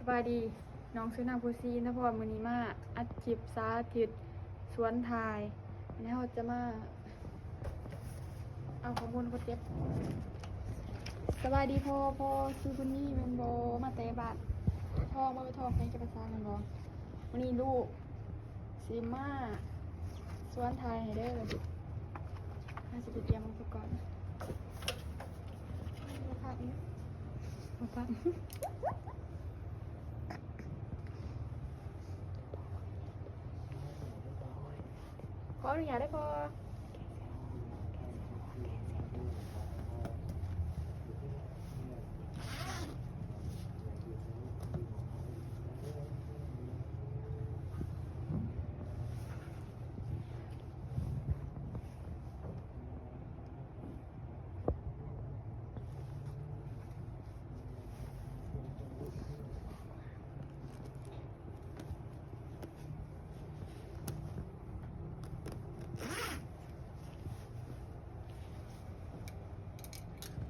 ສະບາຍດີ ນ້ອງຊື່ນາງພູສີ ອິນທະພອນ ມື້ນີ້ມາອັດຄລິບສາທິດສວນຖ່າຍ ແລ້ວເຮົາຈະມາເອົາຂອງມູນຄົນເຈັບ. ສະບາຍດີພໍ່ ພໍ່ຊື່ບຸນມີແມ່ນບໍ່? ມາແຕ່ບ້ານທອງ ມາເອົາທອງໃຫ້ເອກະສານແມ່ນບໍ່? ມື້ນີ້ລູກຊິມາສວນຖ່າຍໃຫ້ເດີ. ເຮົາຊິໄປກຽມອຸປະກອນ ມາພັກ ມາພັກ. ຂໍອະນຸຍາດເດີພໍ່.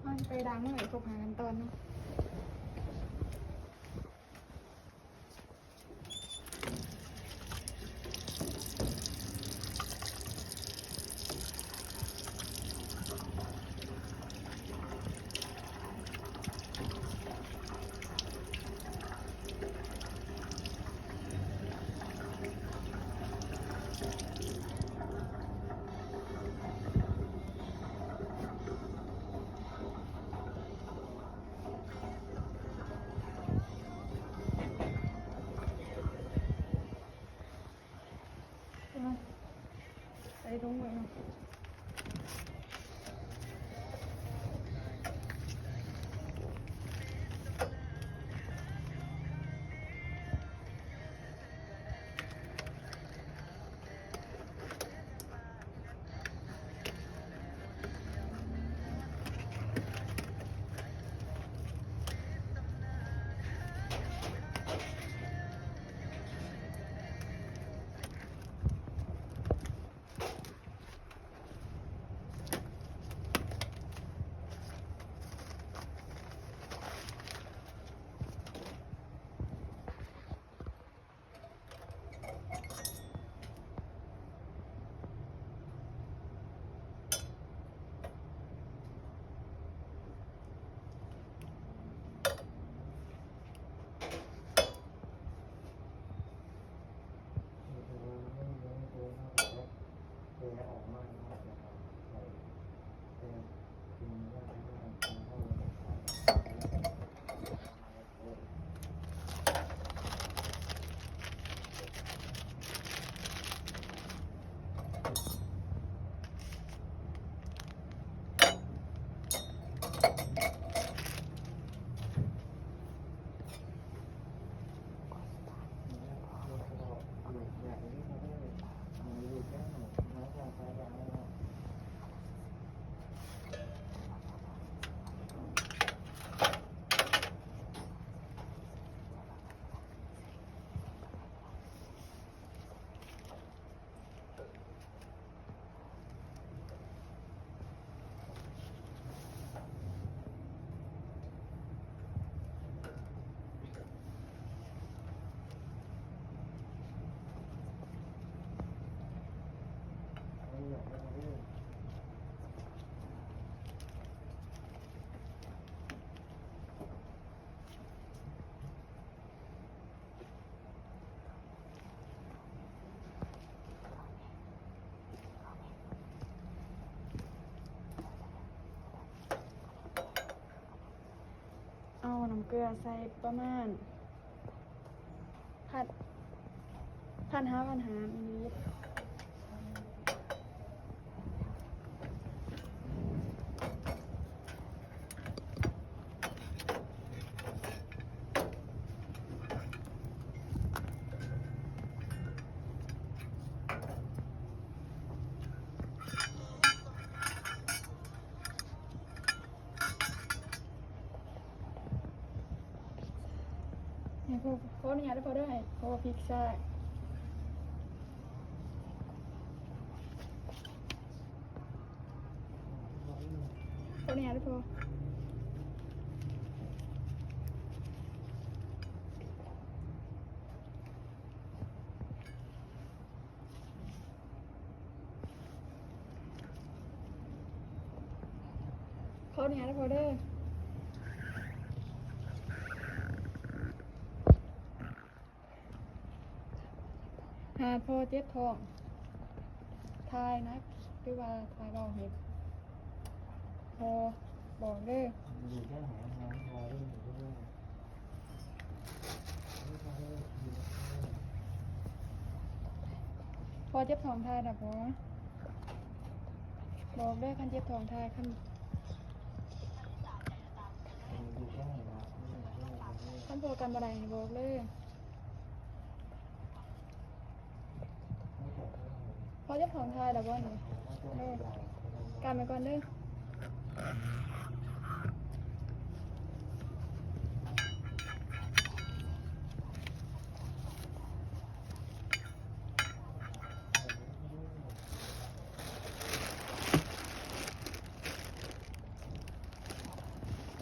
ເຮົາຊິໄປລ້າງມືໃຫ້ຄົບຫ້າຂັ້ນຕອນເນາະ. ໃສ່ຖົງໄວ້ເນາະ. ເອົານ້ຳເກືອໃສ່ປະມານ ພັນ ພັນຫາ ພັນຫ້າມິນລີລິດ. ໃຫ້ພໍ່ ຂໍອະນຸຍາດເດີພໍ່ເດີ ໃຫ້ພໍ່ພິກຊ້າ ຂໍອະນຸຍາດເດີພໍ່. ນີ້ເດີພໍ່ເດີ ຖ້າພໍ່ເຈັບທ້ອງ ຖ່າຍນະ ຫຼືວ່າຖ່າຍເວົ້າໃຫ້ພໍ່ບອກເດີ. ພໍ່ເຈັບທ້ອງຖ່າຍນະພໍ່ ບອກເດີ ຄັນເຈັບທ້ອງຖ່າຍ ຄັນ ຄັນພໍ່ກັນບໍ່ໄດ້ໃຫ້ບອກເດີ. ພໍ່ເຈັບທ້ອງຖ່າຍແລ້ວບໍ່ນີ້? ເອີ ກັນໄວ້ກ່ອນເດີ.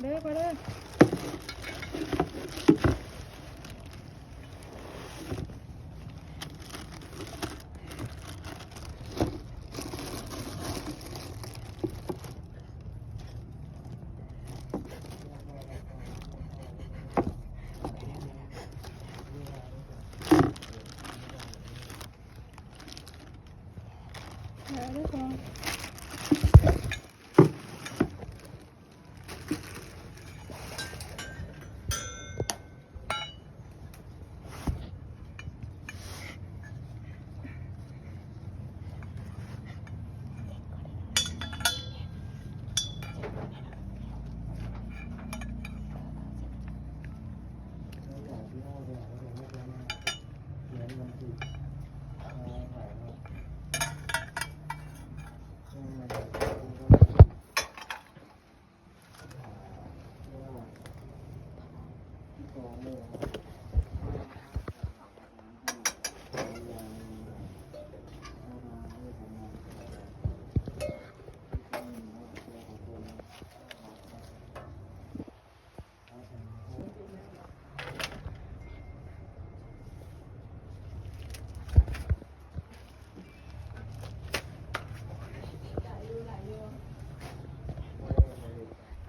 ເດີ ໄປເດີ.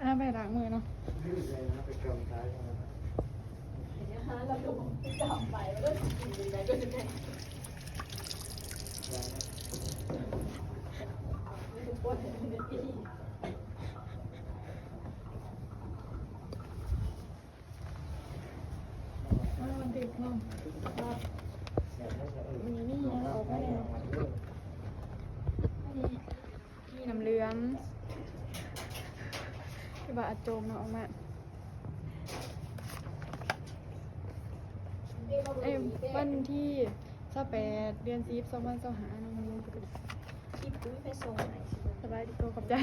ອັນນັ້ນໄປລ້າງມືເນາະ. ອ້າວ ເດັກເນາະ ມີ ມີຫຍັງອອກມາແດ່? ອັນນີ້ ມີນ້ຳເຫຼືອງ ທີ່ວ່າອາໂຈມເນາະ ອອກມາ ເອີ ວັນທີຊາວແປດ ເດືອນສິບ ສອງພັນຊາວຫ້າເນາະ. ສະບາຍດີ ຂອບໃຈ.